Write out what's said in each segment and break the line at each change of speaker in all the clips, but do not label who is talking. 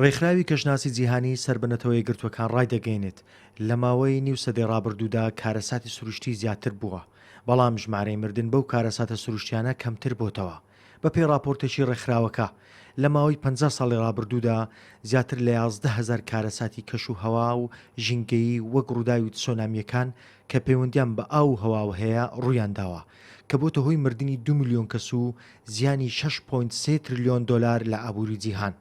ڕێکخراوی کەشناسی جیهانی سەر بە نەتەوە یەکگرتووەکان ڕایدەگەیەنێت، لە ماوەی نیو سەدەی ڕابردوودا کارەساتی سروشتی زیاتر بووە، بەڵام ژمارەی مردن بەو کارەساتە سروشتیانە کەمتر بۆتەوە. بەپێی ڕاپۆرتێکی ڕێکخراوەکە، لە ماوەی 50 ساڵی ڕابردوودا زیاتر لە 11 هەزار کارەساتی کەش و هەوا و ژینگەیی وەک ڕووداوی تسۆنامییەکان کە پەیوەندیان بە ئاو و هەواوە هەیە ڕوویانداوە کە بۆتە هۆی مردنی دوو ملیۆن کەس و زیانی شەش point سێ ترلیۆن دۆلار لە ئابووری جیهان.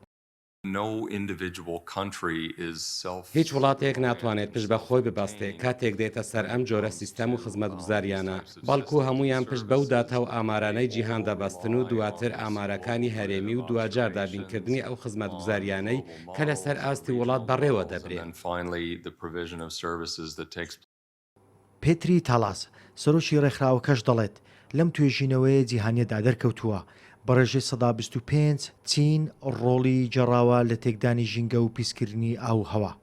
هیچ وڵاتێک ناتوانێت پشت بە خۆی ببەستێ کاتێک دێتە سەر ئەم جۆرە سیستەم و خزمەتگوزارییانە، بەڵکو هەموویان پشت بەو داتا و ئامارانەی جیهان دەبەستن و دواتر ئامارەکانی هەرێمی و دواجار دابینکردنی ئەو خزمەتگوزارییانەی کە لەسەر ئاستی وڵات بەڕێوە دەبرێن.
پێتری تالاس، سەرۆکی ڕێکخراوەکەش دەڵێت، لەم توێژینەوەیە جیهانییەدا دەرکەوتووە، بە ڕێژەی 25% چین ڕۆڵی گێڕاوە لە تێکدانی ژینگە و پیسکردنی ئاو و هەوا.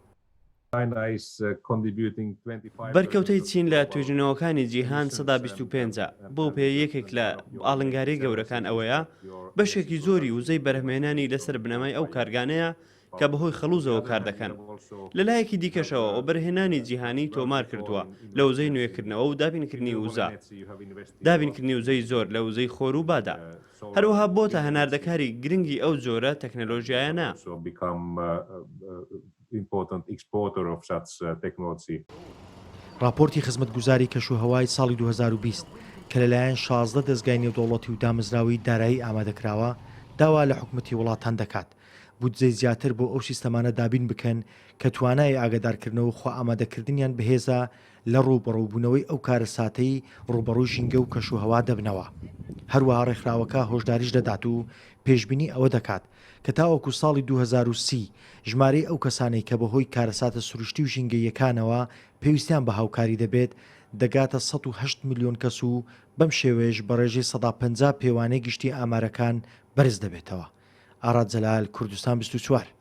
بەرکەوتەی چین لە توێژینەوەکانی جیهان 25% ە، بەو پێیە یەکێک لە ئاڵنگارییە گەورەکان ئەوەیە بەشێکی زۆری وزەی بەرهەمهێنانی لەسەر بنەمای ئەو کارگانەیە کە بەهۆی خەڵوزەوە کاردەکەن. لەلایەکی دیکەشەوە وەبەرهێنانی جیهانی تۆمار کردووە لە وزەی نوێکردنەوە و دابینکردنی وزە دابینکردنی وزەی زۆر لە وزەی خۆر و بادا. هەروەها بۆتە هەناردەکاری گرنگی ئەو جۆرە تەکنەلۆژیایانە.
ڕاپۆرتی خزمەتگوزاری کەشوهەوای ساڵی 2020 کە لەلایەن 16 دەزگای نێودەوڵەتی و دامەزراوەی دارایی ئامادەکراوە، داوا لە حکومەتی وڵاتان دەکات بودجەی زیاتر بۆ ئەو سیستەمانە دابین بکەن کە توانای ئاگادارکردنەوە و خۆئامادەکردنیان بەهێزە لە ڕووبەڕووبوونەوەی ئەو کارەساتەی ڕووبەڕووی ژینگە و کەشوهەوا دەبنەوە. هەروەها ڕێکخراوەکە هۆشداریش دەدات و پێشبینی ئەوە دەکات کە تاوەکو ساڵی 2030 ژمارەی ئەو کەسانەی کە بەهۆی کارەساتە سروشتی و ژینگەییەکانەوە پێویستیان بە هاوکاری دەبێت دەگاتە 108 ملیۆن کەس و بەم شێوەیەش بە ڕێژەی 50% پێوانەی گشتی ئامارەکان بەرز دەبێتەوە. ئاراد جەلال، کوردستان 24.